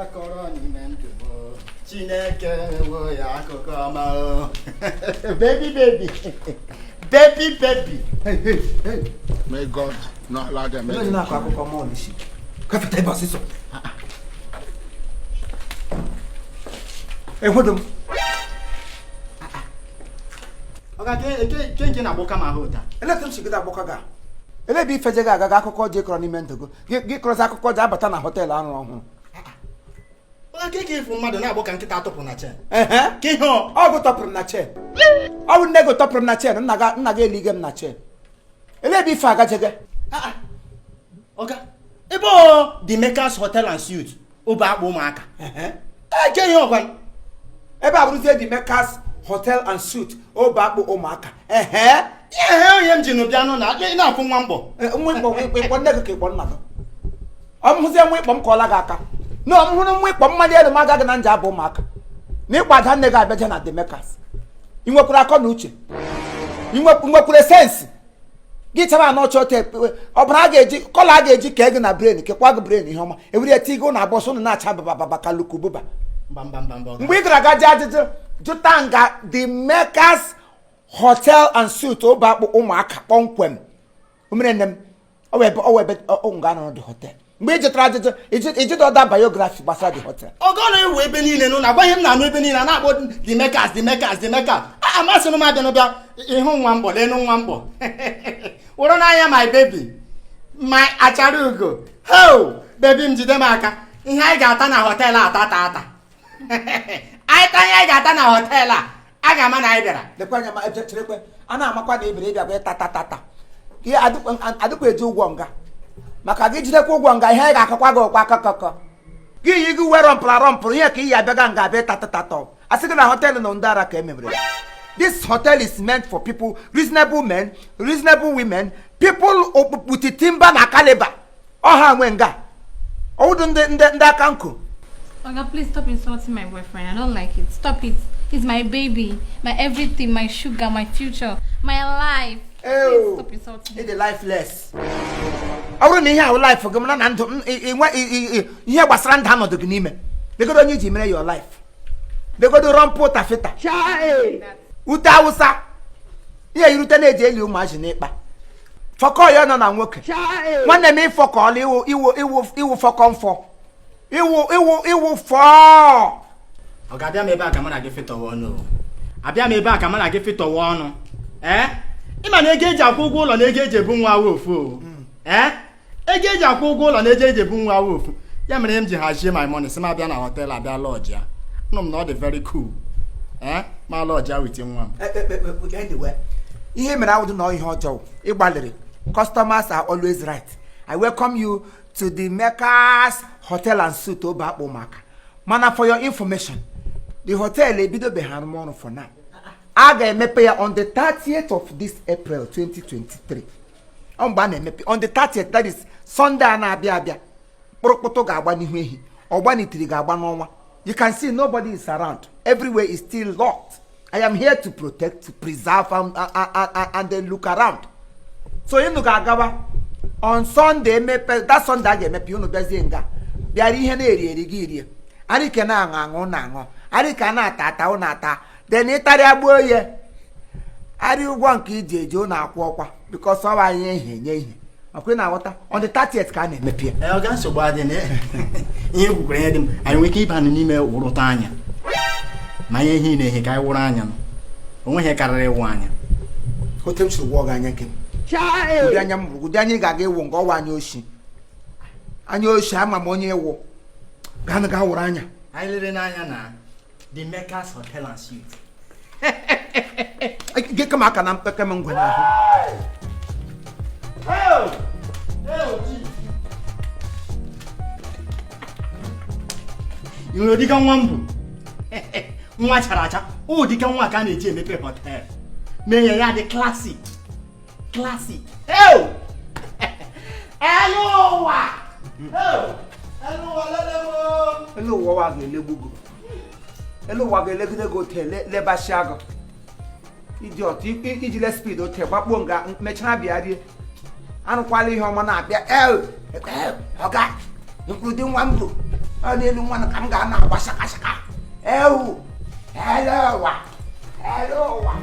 Kọrọ n'ime ndụ m, Chineke emewo ya akụkọ ọma o. Baby, baby, baby, baby. Hey, hey, hey. May God not allow them. Onye na-akọ akụkọ mmụọ n'isi kafeta ebe ọsịsọ ehwedo m. Ọga, ke nke na-agbọka m ahụ taa. Eleta m sigide agbọkọ ga ele ebe ifeje gị agaga akụkọ ọjọọ kọrọ n'ime ndụ gị, gị kọrọzi akụkọ ọjọọ abata na họteelụ arụ ọhụrụ. Ọga, ke ka ịfụ mmadụ na-agbọ ka nkịta atụpụ na chen? Ehe. Ke ihe ọ? Ọ bụ tọpụrụ m na chen, ọ bụ nne gị tọpụrụ m na chen, nna gị elige m na chen. Ele ebe ife agajege? Ọga, ebe ọ The Makers Hotel and Suites obe akpụ ụmụaka. Eke ihe ọgwa. Ebe a bụrụzie The Makers Hotel and Suites obe akpụ ụmụaka. Ehe. Ihe onye m ji nụ bịa nụ na ị na-akwụ nwa mgbọ. Nwa ịkpọ ịkpọ nne gị ka ịkpọ nna gị. Ọ m hụzie nwa ịkpọ m kọọla gị aka na ọ m hụrụ nwa ịkpọ mmadụ elu m agaghị na nja abụ ụmụaka na ịkpọ ada nne gị abịaje na The Makers. Ị nwekwara akọ na uche, ị nwekwara sense gị chaba na ọchọ hotel ọbara a ga-eji colour a ga-eji kee gị na brain kekwa gị brain ihe ọma ewere ya tigo na abọsụ na na-acha babababa ka lukububa. Mba, mba, mba, mba, ọga. Mgbe ị gara aga jee ajụjụ jụta nga The Makers Hotel and Suites obe akpụ ụmụaka kpọmkwem omere nne m ọ wee ebe ọ nga nọrọ the hotel mgbe ị jụtara ajụjụ ịjụta ọda biography gbasara the hotel. Ọga, ọ na-ewu ebe niile nụ na agwaghị m na-anụ ebe niile a na-akpọ The Makers, The Makers, The Makers. A amasịrị m abịa n'ụbịa ịhụ nwa mgbọ lenu nwa mgbọ wụrụ n'anya my baby, my achara ugo ho baby m jide m aka ihe anyị ga-ata na họteelụ a ata ata anyị taa ihe anyị ga-ata na họteelụ a a ga-ama na anyị bịara. Lekwa anya ma cherekwe a na-amakwa na ibere ịbịa ịta ta ta ta ihe adịkwa eji ụgwọ nga maka gị jidekwa ụgwọ nga ihe anyị ga-akọkwa gị ọkwa akọkọkọ gị yi gị uwe rọmpụrụ arọmpụrụ ihe ka iyi abịaga nga abịa ịta ta ta a sị gị na họteelụ na ndị ara ka e mebere. This hotel is meant for people, reasonable men, reasonable women, people with timber na caliber. Ọha nwe nga ọwụdụ ndị ndị ndị aka nkụ. Oga, please stop insulting my boyfriend. I don't like it. Stop it. He's my baby, my everything, my sugar, my future, my life. Please stop insulting him. Ịdị lifeless. Ọ bụrụ na ihe ahụ life gị mara na ndụ ihe gbasara ndụ anọdụ gị n'ime legodo onye iji mere your life legodo rọmpụ tafeta ute awụsa ihe yirute na-eji eli ụmụazị n'ịkpa fọkọ ya nọ na nwoke nwanne m ịfọkọọla iwu iwu iwu iwu fọkọ mfọ iwu iwu iwu fọọ. Ọ ga-abịa m ebe a ka mụ na gị fịtọwa ọnụ o. Abịa m ebe a ka mụ na gị fịtọwa ọnụ. Ee, ịma na ego eji akwụ ụgwọ ụlọ na ego eji ebu nwa awụ ofu o. Ee, ego eji akwụ ụgwọ ụlọ na ego eji ebu nwa awụ ofu. Ya mere m ji hazie my money si m abịa na họteelụ abịa lodge ya nụ m na ọ dị very cool. Ee, ma lodge ya with nwa m. Anyway, ihe mere awụdụ na ihe ọjọọ ịgbalịrị. Customers are always right. I welcome you to The Makers Hotel and Suites obe akpụ ụmụaka. Mana for your information, the hotel ebidobeghị arụmọrụ for now. A ga-emepe ya on the 30th of this April 2023. Ọ mgbe a na-emepe on the 30th, that is Sunday a na-abịa abịa. Kpụrụkpụtụ ga-agba n'ihu ehi, ọgbanitiri ga-agba n'ọnwa. You can see nobody is around. Everywhere is still locked. I am here to protect, to preserve and then look around. So unu ga-agawa on Sunday emepe, that Sunday a ga-emepe. Unu bịazie nga bịara ihe na-eri eri gị rie arike na-aṅụ aṅụ na-aṅụ arike a na-ata ata unu ata then ịtarịa gbuo ye arị ụgwọ nke iji eji unu akwụ ọkwa because ọ bụ anyị ihe enye ihe ọkwa ị na-aghọta. On the 30th ka a na-emepe ya. Ee, ọga, nsogbu adị na ihe kwukwara ihe dị m anyị nwere ike ịba n'ime wụrụta anya ma ihe ihe na-ehe ka anyị wụrụ anya nụ onwe ihe karịrị ịwụ anya. Otu m siri gwọ gị anya nke m ụdị anya m ụdị anya ị ga-aga ịwụ nke ọwa anya oshi anya oshi ama m onye ịwụ gaa gaa wụrụ anya. Anyị lere n'anya na The Makers Hotel and Suites. Gị kama aka na mkpeke m ngwe n'ahụ. Hey! Hey, Chief! Ị nwere ụdịka nwa m bụ nwa chara acha ụdịka nwa ka a na-eji emepe hotel mee ya ya dị classic classic. Hey! Elu ụwa! Hey! Elu ụwa lele m o! Elu ụwa wa ga-elegbu gị, elu ụwa ga-elegide gị ote lebashia gị iji ọtụ ijile speed ote gbakpuo nga mechara bịa rie arụkwala ihe ọma na-abịa el el ọga nkwụdị nwa m bụ. Ọ n'elu nwa ka m ga na-agba shaka shaka. Ewu, ele ụwa, ele ụwa.